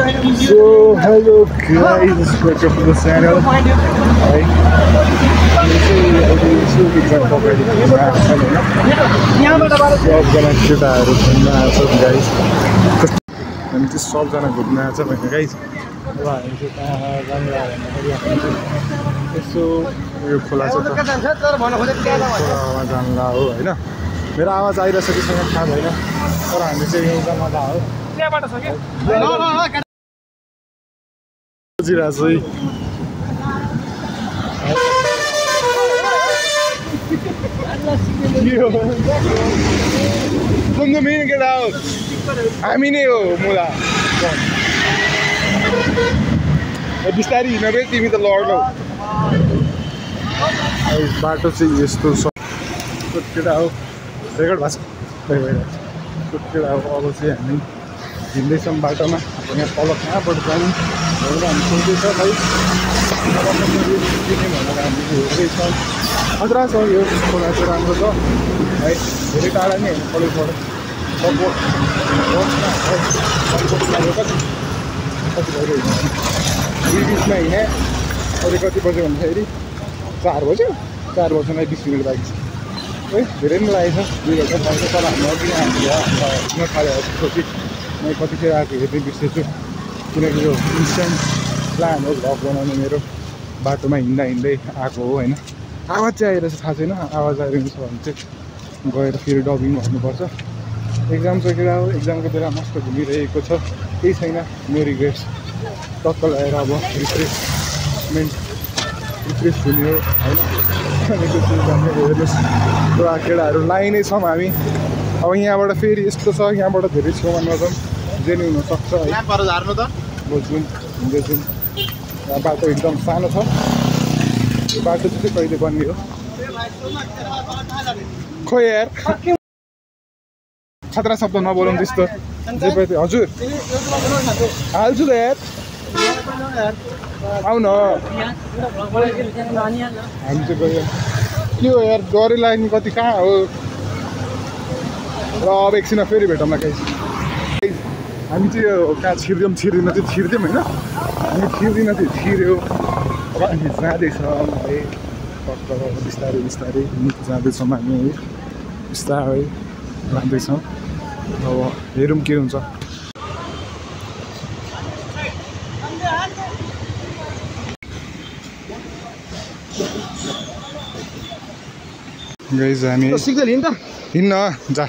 So hello guys, welcome to the channel. Right. केटाहरू घुम्न आएको छ गाइस अनि त्यो सबजना घुम्न आएको छ भने गाइस अब हामी चाहिँ कहाँ जाँदा भन्दाखेरि हामी चाहिँ यसो यो खोला छ खोलामा जान्ला हो होइन मेरो आवाज आइरहेछ कि छैन थाहा भएन तर हामी चाहिँ एउटा मजा हो कुन मेन केटा हो हामी नै हो मुला बिस्तारी हिँड्दै तिमी त लड्नौ बाटो चाहिँ यस्तो छ केटा हो रेकर्ड भएको छ केटा हो अब चाहिँ हामी हिँड्दैछौँ बाटोमा यहाँ तल कहाँबाट जाउँ भनेर हामी सोच्दैछ भाइ भनेर हामी हेर्दैछौँ खतरा छ यो खोला चाहिँ राम्रो छ है धेरै टाढा नै हेर्नु पऱ्यो कति भइरहेको दुई बिचमा हिँडेँ अहिले कति बज्यो भन्दाखेरि 4 बज्यो 4 बज्न 20 मिनट बाँकी छ है धेरै पनि लागेको छ 2 घन्टा लाग्छ तर हामी अघि हिँड्न थालेको सोची म कतिखेर आएको हेर्दै बिर्सेछु किनकि यो इन्स्टेन्ट प्लान हो भ्लग बनाउने मेरो बाटोमा हिँड्दा हिँड्दै आएको हो होइन आवाज चाहिँ आइरहेछ थाहा छैन आवाज आइरहेको छ भने चाहिँ गएर फेरि डबिङ गर्नुपर्छ एक्जाम छ केटा हो एक्जामको बेला मस्त घुमिरहेको छ केही छैन नो रिग्रेट्स टक्क लगाएर अब रिफ्रेस हुने हो होइन हेर्नुहोस् पुरा केटाहरू लाइनै छौँ हामी अब यहाँबाट फेरि यस्तो छ यहाँबाट धेरै छेउमा नजाउँ जे नै हुनसक्छ है बुझ्यौँ हिँड्दैछौँ यहाँ बाटो एकदम सानो छ यो बाटो चाहिँ कहिले बन्ने हो खोइ यार खतरा शब्द नबोलाउँ त्यस्तो जे पनि हजुर हाल्छु त यार आउन हामी चाहिँ गयो के हो यार डरै लाग्ने कति कहाँ हो र अब एकछिनमा फेरि भेटौँला केही हामी चाहिँ यो कहाँ छिर्दिउँ त्यो छिर्दिउँ होइन हामी छिर्दिनँ त्यो छिर्यो अब हामी जाँदैछौँ है बिस्तारै बिस्तारै जाँदैछौँ हामी है बिस्तारै जाँदैछौँ अब हेरौँ के हुन्छ गाइस हामी हिँड्न जा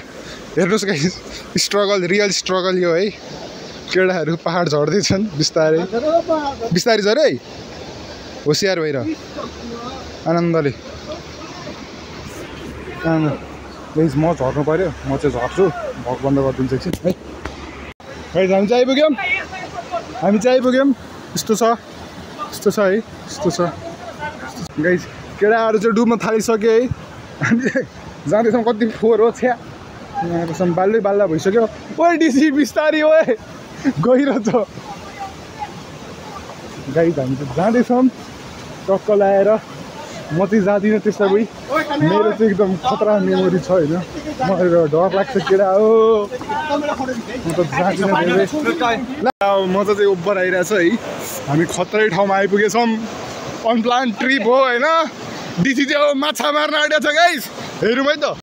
हेर्नुहोस् गाइस स्ट्रगल रियल स्ट्रगल यो है केटाहरू पहाड झर्दैछन् बिस्तारै बिस्तारै झरे है होसियार भएर आनन्दले गाइस म झर्नु पऱ्यो म चाहिँ झर्छु भग बन्द गरिदिन्छु एकछिन है गाइस हामी चाहिँ आइपुग्यौँ यस्तो छ है यस्तो छ गाइस केटाहरू चाहिँ डुब्न थालिसक्यो है हामी जाँदैछौँ कति फोहोर हो छ्या यहाँकोसम्म बाल्ला भइसक्यो ओ डिसी बिस्तारी ओए गइरहेछ गाइस हामी चाहिँ जाँदैछौँ टक्क लगाएर म चाहिँ जाँदिनँ त्यस्तो उही मेरो चाहिँ एकदम खतरा मेमोरी छ होइन मलाई डर लाग्छ केटा हो म त जाँदिनँ मजा चाहिँ उब्बर आइरहेछ है हामी खतरै ठाउँमा आइपुगेछौँ अनप्लान ट्रिप हो होइन डिसी चाहिँ अब माछा मार्न आँटेको छ गाइस हेरौँ है त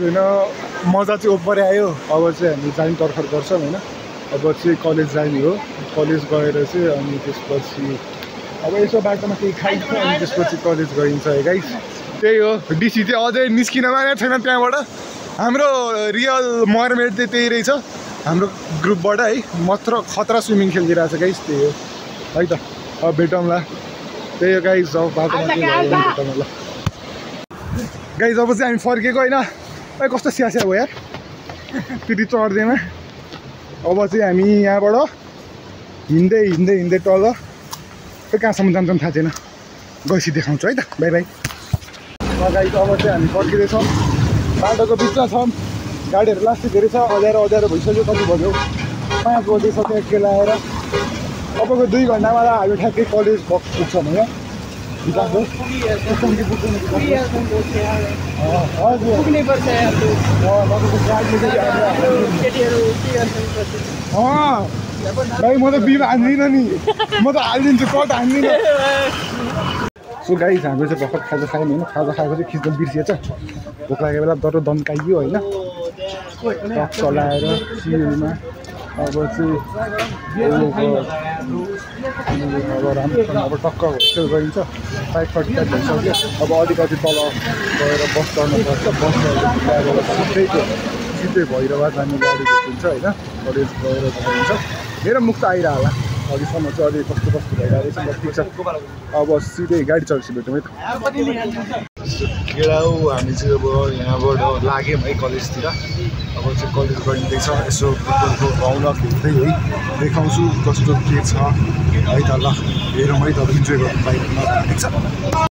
होइन मजा चाहिँ ओभर आयो। अब चाहिँ हामी जाने तर्खर गर्छौँ होइन। अब चाहिँ कलेज जाने हो। कलेज गएर चाहिँ अनि त्यसपछि अब यसो बाटोमा केही खाइन्छ अनि त्यसपछि कलेज गइन्छ है गाइस। त्यही हो, डिसी चाहिँ अझै निस्किन मानेको छैन त्यहाँबाट। हाम्रो रियल मर्मेड चाहिँ त्यही रहेछ हाम्रो ग्रुपबाट है। मात्र खतरा स्विमिङ खेलिदिरहेको छ गाइस। त्यही हो है त। अब भेटौँला। त्यही हो गाइस, अब बाटोमा भेटौँ ल गाइस। अब चाहिँ हामी फर्केको होइन। ए कस्तो स्यास्या भयो यार त्यति चढ्दैमा। अब चाहिँ हामी यहाँबाट हिँड्दै हिँड्दै हिँड्दै तल त्यो कहाँसम्म जान्छौँ थाहा छैन, गएपछि देखाउँछु है त। By by. गाइस अब चाहिँ हामी फर्किँदैछौँ, बाटोको बिचमा छौँ। गाडीहरू लास्टै धेरै छ, अँध्यारो भइसक्यो। कति बज्यो? 5 बजिसक्यो एकखेल आएर। अबको 2 घन्टामा हामी ठ्याक्कै कलेज पुग्छौँ होइन। भाइ म त बिल हान्दिनँ नि, म त हालिदिन्छु, कट हान्दिनँ। सो गाइस हाम्रो चाहिँ भर्खर खाजा खायौँ होइन। खाजा खाएको चाहिँ खिच्न बिर्सिएछ। भोक लागेको बेला डर दन्काइयो होइन। ट्रक चलाएर सिलमा अब चाहिँ अब टक्क होस्टेल गइन्छ। 5:45 भइसक्यो। अब अलिकति तल गएर बस चढ्नुपर्छ। बस चढेर सिधै भैरवा जाने गाडी भेटिन्छ होइन। कलेज गएर जान्छ। मेरो मुख त आइरह होला अघिसम्म चाहिँ। अलि कस्तो भइरहेको छ। ठिक छ, अब सिधै गाडी चढेपछि भेटौँ है त। केटा हो हामी चाहिँ अब यहाँबाट लाग्यौँ है कलेजतिर। अब चाहिँ कलेज गइँदैछ। यसो फुटबलको रौनक हेर्दै है देखाउँछु कस्तो के छ है त। ल हेरौँ है त, इन्जोय गर्नु पाइरहेको छ।